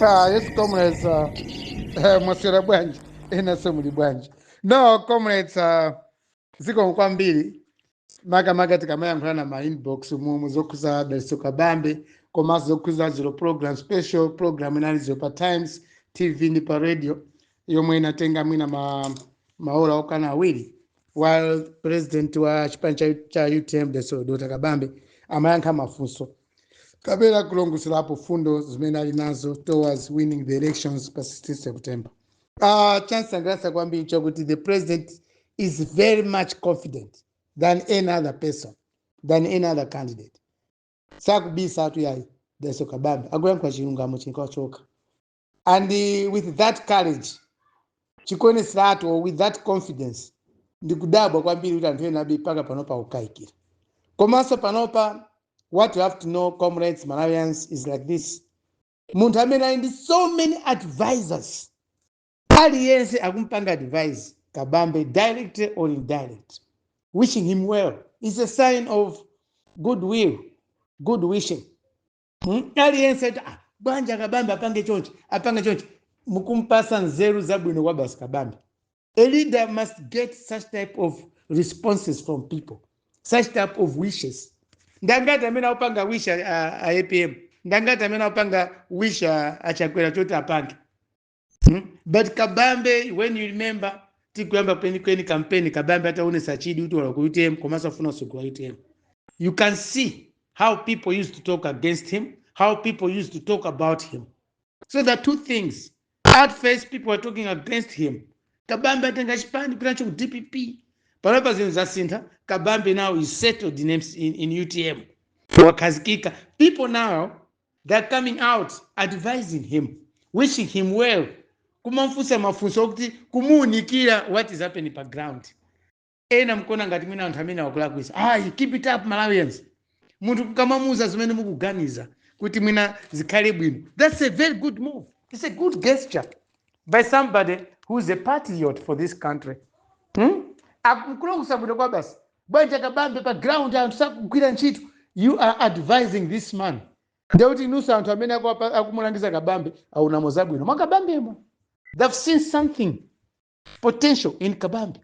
Ah, yes, comrades. Mwaswera bwanji? Enanso muli bwanji? No, comrades, zikomo kwambiri, makamaka tikamayankhulana ma inbox mumu zokhuza Dalitso Kabambe, komanso zokhuza zero program, special program inali zero pa Times TV ndi pa radio, yomwe inatenga mwina maola okwana 2, while president wa chipani cha UTM, Dalitso Dr Kabambe, amayankha mafunso kapena kulongosolapo fundo zimene ali nazo towards winning the elections pa 16 September. Chansangalatsa kwambiri chakuti the president is very much confident than any other person, than any other candidate. Sakubisa atu yayi. Dalitso Kabambe akuyankhula chilungamo chinkachoka, and with that courage chikuoneseratu, or with that confidence, ndikudabwa kwambiri kuti anthu ena abi paka panopa kukayikira. Komanso panopa, what you have to know, comrades, Malawians, is like this: munthu amene ali ndi so many advisors, aliyense akumpanga advise Kabambe, direct or indirect, wishing him well, is a sign of goodwill, good wishing. Aliyense ati, "Ah, bwanja Kabambe apange chonchi, apange chonchi," mukumpasa nzeru zabwino kwa basi Kabambe. A leader must get such type of responses from people, such type of wishes. Ndangati amene akupanga wish a APM? Ndangati amene akupanga wish aChakwera choti apange? But Kabambe, when you remember, tikuyamba kwenikweni campaign, Kabambe ataonesa chidi kuti wala ku UTM komanso afuna usogolo UTM, you can see how people used to talk against him, how people used to talk about him. So there are two things. At first, people were talking against him: Kabambe atenga chipani kunacho ku DPP. Panopa zinthu zasintha. Kabambe now is settled in UTM, wakhazikika. People now, they're coming out advising him, wishing him well, kumamfunsa mafunso okuti kumuunikira what is happening pa ground. Ena mkuona ngati mwina anthu amene akulakwisa. Ayi, keep it up, Malawians. Munthu kukamamuuza zimene mukuganiza kuti mwina zikhale bwino, that's a very good move. It's a good gesture by somebody who is a patriot for this country. Akulongosola bwino kwa basi: bwanja Kabambe, pa ground anthu sakugwira ntchito. You are advising this man, ndekuti inunso anthu amene akumulangiza Kabambe aunamo zabwino mwa Kabambemo. They've seen something potential in Kabambe.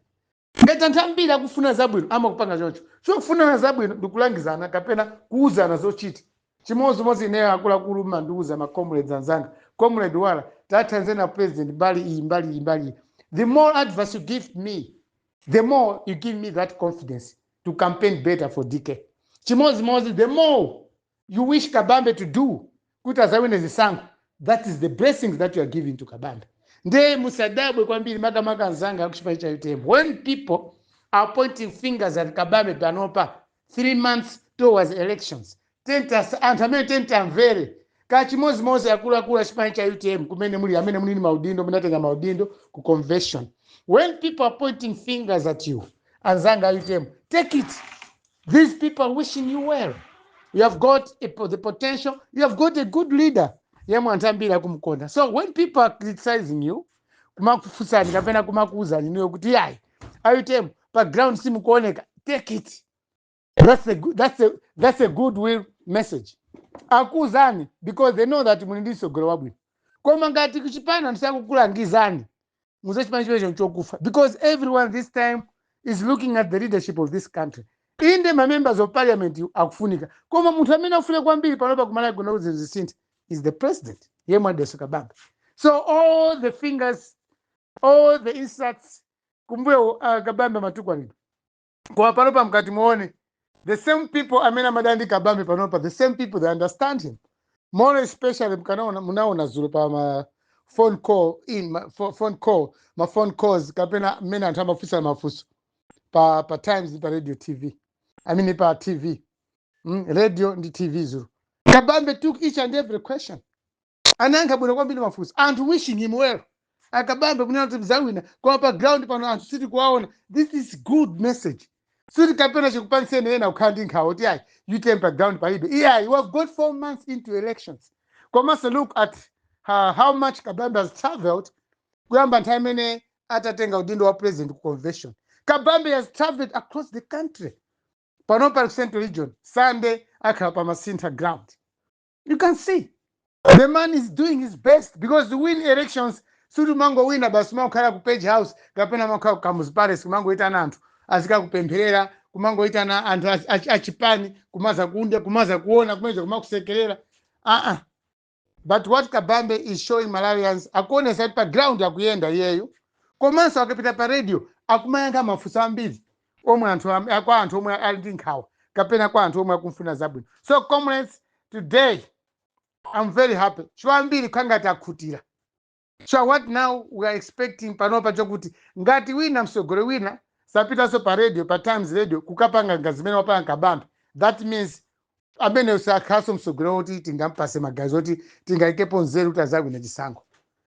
Ngati anthu ambiri akufuna zabwino, amakupanga choncho. Chokufunana zabwino ndikulangizana kapena kuuzana zochita. Chimodzimodzi ineyo, akuluakulu mandiuza, ma comrades anzanga, "Comrade Wala, tathanzena president mbali iyi, mbali iyi, mbali iyi." The more advice you give me, the more you give me that confidence to campaign better for DK. Chimodzimodzi, the more you wish Kabambe to do kuti azawine zisankho, that is the blessings that you are giving to Kabambe. Ndiye musadabwe kwambiri, makamaka anzanga akuchipani cha UTM, when people are pointing fingers at Kabambe panopa, 3 months towards elections. Tenta anthu amene tentamvere kachimodzimodzi, akuluakulu achipani cha UTM kumene muli, amene muli ndi maudindo, munatenga maudindo ku convention, when people are pointing fingers at you, anzanga a UTM, take it. These people are wishing you well. You have got the potential, you have got a good leader yemwe anthu ambiri akumukonda. So when people are criticizing you, kumakufunsani kapena kumakuuzani inuyo kuti yayi, a UTM pa ground simukuoneka, take it. That's a goodwill message akuuzani, because they know that muli ndi msogolo wabwino. Koma ngati kuchipani anthu sakukulangizani, muze chipani chimenecho nchokufa, because everyone this time is looking at the leadership of this country. Inde, ma members of parliament akufunika, koma munthu amene akufunika kwambiri panopa kumalawi kuno kuti zinthu zisinthe is the president, yemwe Dalitso Kabambe. So all the fingers, all the insults kumbuyo, Kabambe amatukwanidwa, koma panopa mkati muone, the same people amene amadana ndi Kabambe panopa, the same people, they understand him more. Especially mkanaona, munaona zulo pa ma phone call in ma, phone call, ma phone calls, kapena mmene anthu amafunsa mafunso pa Times, pa radio, TV, I mean pa TV, radio ndi TV zulo, Kabambe took each and every question, anayankha bwino kwambiri mafunso, anthu wishing him well. Akabambe kunena kuti zawina, koma pa ground pano anthu sitikuwaona. This is good message. Siti kapena chikupaniseni ena kukhala ndi nkhawa kuti ayi, UTM pa ground palibe. Iyayi, we have got 4 months into elections. Komanso look at how much Kabambe has traveled kuyamba nthawi imene atatenga udindo wa president ku convention. Kabambe has traveled across the country. Panopa ku Central Region, Sunday akhala pa Masintha ground. You can see The man is doing his best because to win elections sutumangowina basi, makukhala ku Page House kapena makukhala ku Kamuzu Palace, kumangoitana anthu azikakupempherera, kumangoitana anthu achipani kumaza kundya, kumaza kuona kumeza, kumakusekerera. Uh-uh. But what Kabambe is showing Malawians, akuonesa kuti pa ground akuyenda iyeyo, komanso akapita pa radio akumayankha mafunso ambiri omwe anthu kwa anthu omwe ali ndi nkhawa kapena kwa anthu omwe akumfuna zabwino. So comrades, today I'm very happy chifukwa ambiri khangati akhutira. So what now we are expecting panopa chokuti ngati wina msogolo wina sapitanso pa radio, pa Times Radio, kukapanga nga zimene wapanga Kabambe, that means amene sakhalanso msogolo woti tingampase magazi oti tingaikepo nzeru kuti azawina chisankho.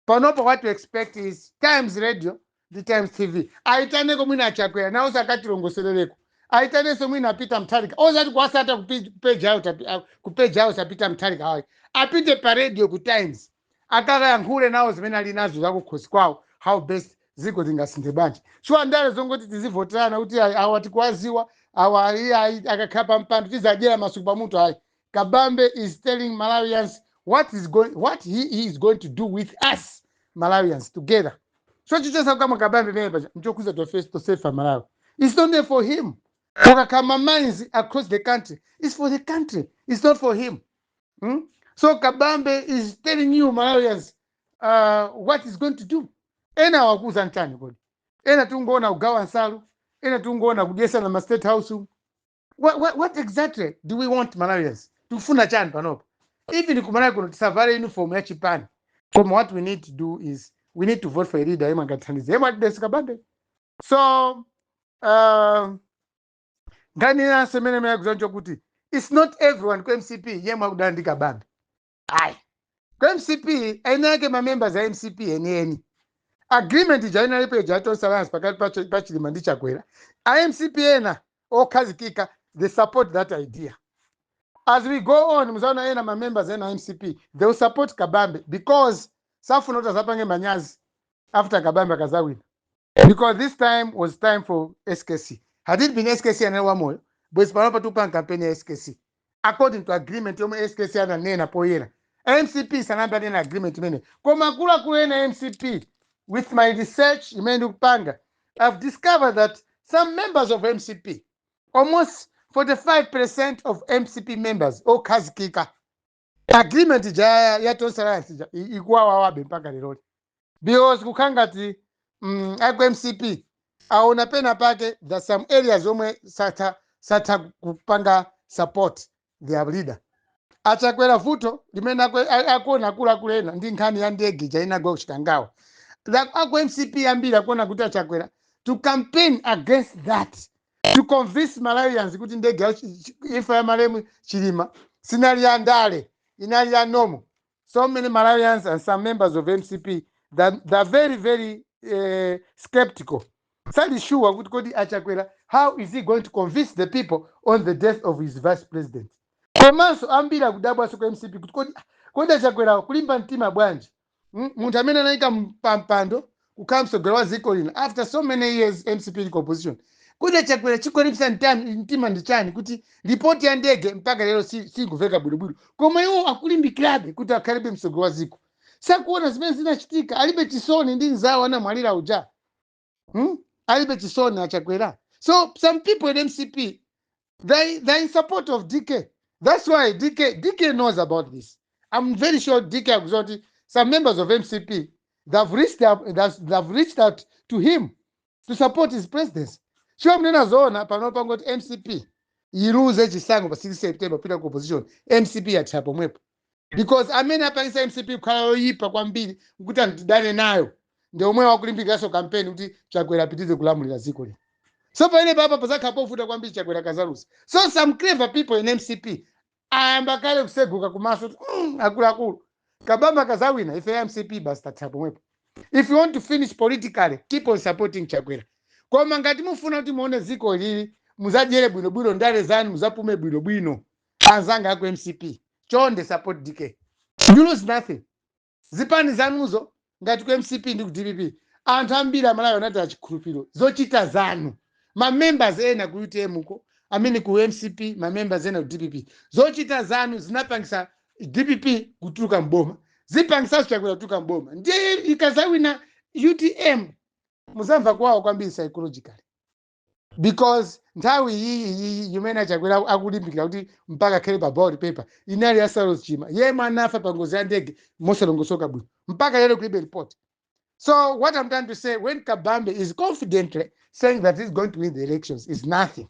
Panopa what we expect is Times Radio ndi Times TV aitaneko mwina aChakwera nawo sakatilongoserereko, aitanenso mwina apita Mtharika, osati kuwasata ku Page House apita Mtharika ayi, apite pa radio ku Times akakayankhule nawo zimene ali nazo zakukhosi kwawo, how best ziko zingasinthe bwanji. Shuwa ndale zongoti tizivoterana kuti ayi, awa tikuwaziwa awa, ayi, ayi, akakhala pa mpando tizadyera masuku pamutu, ayi. Kabambe is telling Malawians what he is going to do with us Malawians together. So chichosa kama Kabambe pamene paja nchokhuza tosefa Malawi. It's not there for him. Ukakhala mines across the country, it's for the country, it's not for him, So Kabambe is telling you Malawians what he's going to do. Ena wakuza nchani kodi? Ena tungoona kugawa nsalu, ena tungoona kudyesana ma State House umu. What exactly do we want, Malawians? Tikufuna chani panopa? Even kumalawi kuno tisavale uniform ya chipani, koma what we need to do is we need to vote for a leader yemwe angathandize, yemwe atidesi Kabambe. So nkhani inanso imene imayakuza kuti it's not everyone ku MCP yemwe akudana ndi Kabambe, ayi. Ku MCP ene ake ma members a MCP enieni, agreement ija inalipo ija Tonse Alliance pakati pa Chilima ndi Chakwera, a MCP ena okhazikika, they support that idea. As we go on, muzaona ena ma members ena a MCP, they will support Kabambe because safuna kuti azapange manyazi after Kabambe akazawina, because this time was time for SKC. Had it been SKC anali wamoyo, bwezi panopa tupanga campaign ya SKC according to agreement yomwe SKC ananena poyera. MCP sanambe anena agreement imene, koma akuluakulu ena MCP, with my research imene ndikupanga, I've discovered that some members of MCP, almost 45% of MCP members okhazikika, agreement ija ya Tonse Alliance ija ikuwawawabe mpaka leroli, because kukhala ngati aku MCP aona pena pake that some areas omwe satha kupanga support their leader aChakwera. Vuto limene akuona akuluakulu ena ndi nkhani ya ndege ija inagwa kuChikangawa. Aku MCP ambiri akuona kuti aChakwera to campaign against that, to convince Malawians kuti ndege ya imfa ya malemu Chilima sinali ya ndale, inali ya normal. So many Malawians and some members of MCP, they're very very skeptical, sali sure kuti kodi aChakwera, how is he going to convince the people on the death of his vice president? Komanso ambiri akudabwanso ku MCP kuti kodi aChakwera kulimba mtima bwanji? Munthu amene anayika pampando kukhala mtsogoleri wa dziko lino after so many years MCP in opposition, kodi aChakwera chikulimbisa mtima ndi chani kuti ripoti ya ndege mpaka lero sikuveka bwinobwino, koma iwo akulimbikirabe kuti akhalebe mtsogoleri wa dziko? Sakuona zimene zinachitika? Alibe chisoni ndi nzawo anamwalira uja, Alibe chisoni aChakwera? So some people in MCP, they're in support of DK. That's why DK knows about this. I'm very sure DK akuziwa kuti some members of MCP, they've reached out to him to support his presidency. Sure, mnena zoona, pano pangoti MCP iluze chisankho pa 6 September kupita ku opposition, MCP yatha pomwepo, because amene apangisa MCP kukhala yoyipa kwambiri nkuti anthu tidane nayo ndi omwe wakulimbikiranso kampeni kuti Chakwera apitize kulamulira dziko lino. So pamene papa pazakhala povuta kwambiri Chakwera kazalusa. So some clever people in MCP ayamba kale kuseguka kumaso kuti akuluakulu, Kabambe kazawina, ife ya MCP basi tatha pomwepo. If you want to finish politically, keep on supporting Chakwera. Koma ngati mufuna kuti muone dziko lili muzadyere bwinobwino ndale zanu, muzapume bwinobwino, anzanga aku MCP, chonde support DK, you lose nothing. Zipani zanuzo ngati ku MCP ndi ku DPP, anthu ambiri amalawi anati achikhulupiriro zochita zanu. Ma members ena ku UTM ko, amene ku MCP, ma members ena ku DPP, zochita zanu zinapangisa DPP kutuluka mboma, zipangisaso Chakwera kutuluka mboma. Ndiye ikazawina UTM, muzamva kwawo kwambiri psychologically, because nthawi iyi imene Chakwera akulimbikira kuti mpaka akhale pa ballot paper inali ya Saulos Chilima, yemwe anafa pa ngozi ya ndege mosalongosoka bwino, mpaka lero kulibe report. So what I'm trying to say, when Kabambe is confidently saying that he's going to win the elections, is nothing.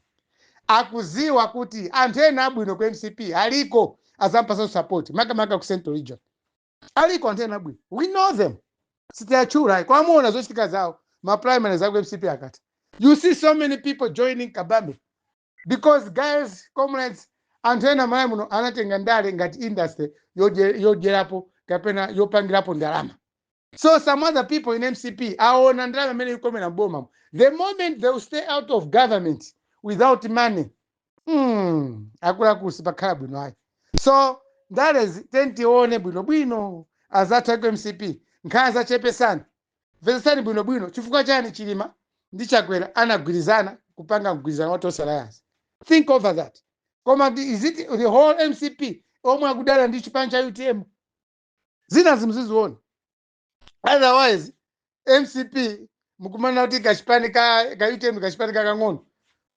Akuziwa kuti anthu ena abwino ku MCP aliko, azampasa support, makamaka ku Central Region aliko anthu ena abwino. We know them, sitiyachula kwamuona zochitika zawo. Ma primaries aku MCP akati, you see so many people joining Kabambe, because guys, comrades, anthu ena malayi muno anatenga ndale ngati industry yodyerapo kapena yopangirapo ndalama. So some other people in MCP aona ndalama imene ikomera mboma. The moment they will stay out of government without money, akuluakulu, sipakhala bwino ayi. So ndalezi tentione bwinobwino. Azathu aku MCP, nkhani zachepesani, mvetsetsani bwinobwino chifukwa chani Chilima ndi Chakwera anagwirizana kupanga mgwirizano wa Tonse Alliance. Think over that. Koma is it the whole MCP omwe akudana ndi chipani cha UTM? Zina zimziziona. Otherwise MCP mukumana kuti kachipani ka UTM kachipani kakang'ono,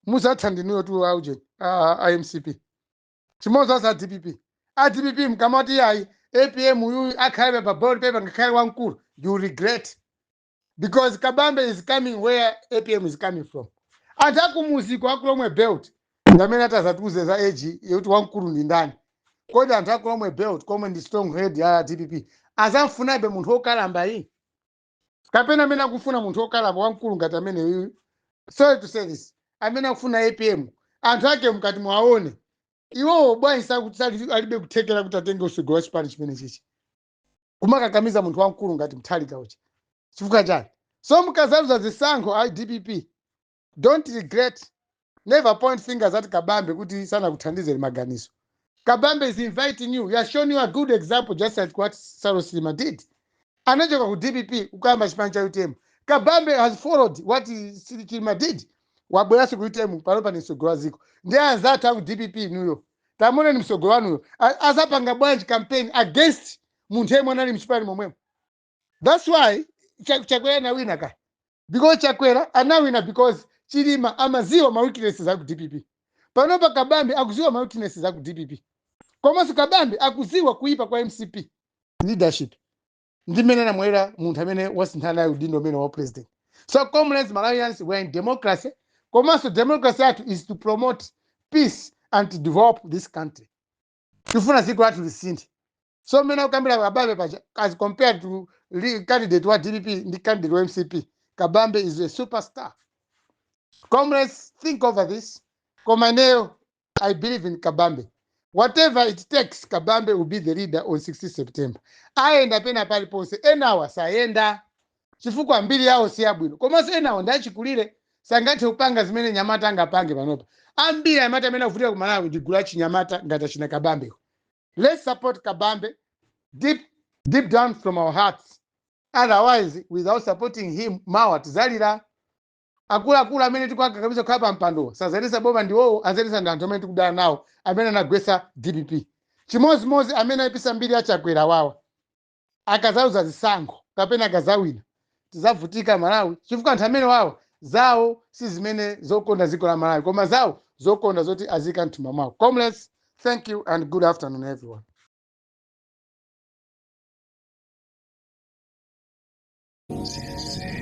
muzatha ndinuyo tu auje a MCP. Chimodzi asa DPP, a DPP mkamati ayi, APM uyu akhale pa ballot paper ngakhale wamkulu, you regret, because Kabambe is coming where APM is coming from. Anthu akumuziko akulomwe belt ngamene atazatiuze za age yekuti wamkulu ndi ndani. Kodi anthu akulomwe belt, komwe ndi stronghold ya DPP, azamfunabe munthu wokalamba iyi, kapena amene akufuna munthu wokalamba wamkulu ngati amene uyu? Sorry to say this, amene akufuna APM, anthu ake mukati mwaone iwowo, bwanji alibe kuthekera kuti atenge usogolo wa chipani chimene chichi, kumakakamiza munthu wamkulu ngati Mutharika uja, chifukwa chani? So mukazaluza zisankho a DPP, don't regret. Never point fingers at Kabambe kuti sanakuthandizeni maganizo. Kabambe is inviting you. He has shown you a good example, just like what Saulos Chilima did. Anachoka ku DPP kukamba chipani cha UTM. Kabambe has followed what Chilima did, wabweranso ku UTM. Panopa ni msogolo wa ziko. Ndi anzathu aku DPP nuyo, tamuoneni msogolo wanuyo azapanga bwanji campaign against munthu yemwe anali mchipani momwemo? That's why Chakwera anawina ka, because Chakwera anawina because Chilima amaziwa ma weaknesses aku DPP. Panopa Kabambe akuziwa ma weaknesses aku DPP, komanso Kabambe akuziwa kuipa kwa MCP leadership ndi mmene anamwera munthu amene wasinthana naye udindo umene wa president. So comrades, Malawians, we are in democracy, komanso democracy yathu is to promote peace and to develop this country. Tifuna dziko lathu lisinthe. So mmene akukambira Kabambe paja, as compared to candidate wa DPP ndi candidate wa MCP, Kabambe is a superstar. Comrades, think over this. Koma ineyo I believe in Kabambe. Whatever it takes, Kabambe will be the leader on 16 September. Ayenda pena paliponse. Enawa sayenda chifukwa mbiri yawo si yabwino, komanso enawo ndachikulire, sangathe kupanga zimene nyamata angapange panopa. Ambiri anyamata amene akuvutika ku Malawi ndi gulu la chinyamata ngati achina Kabambe. Let's support Kabambe deep, deep down from our hearts. Otherwise, without supporting him, mawa tizalira. Akuluakulu amene tikuakakamiza kukhala pa mpando sazayendesa boma ndiwowo, azayendesa ndi anthu amene tikudana nawo, amene anagwesa DPP. Chimodzimodzi amene ayipisa mbiri aChakwera wawa, akazauza zisankho kapena akazawina, tizavutika Malawi, chifukwa anthu amene wawa zawo si zimene zokonda dziko la Malawi, koma zawo zokonda zoti azika mthumba mwawo. Comrades, thank you and good afternoon, everyone. Moses.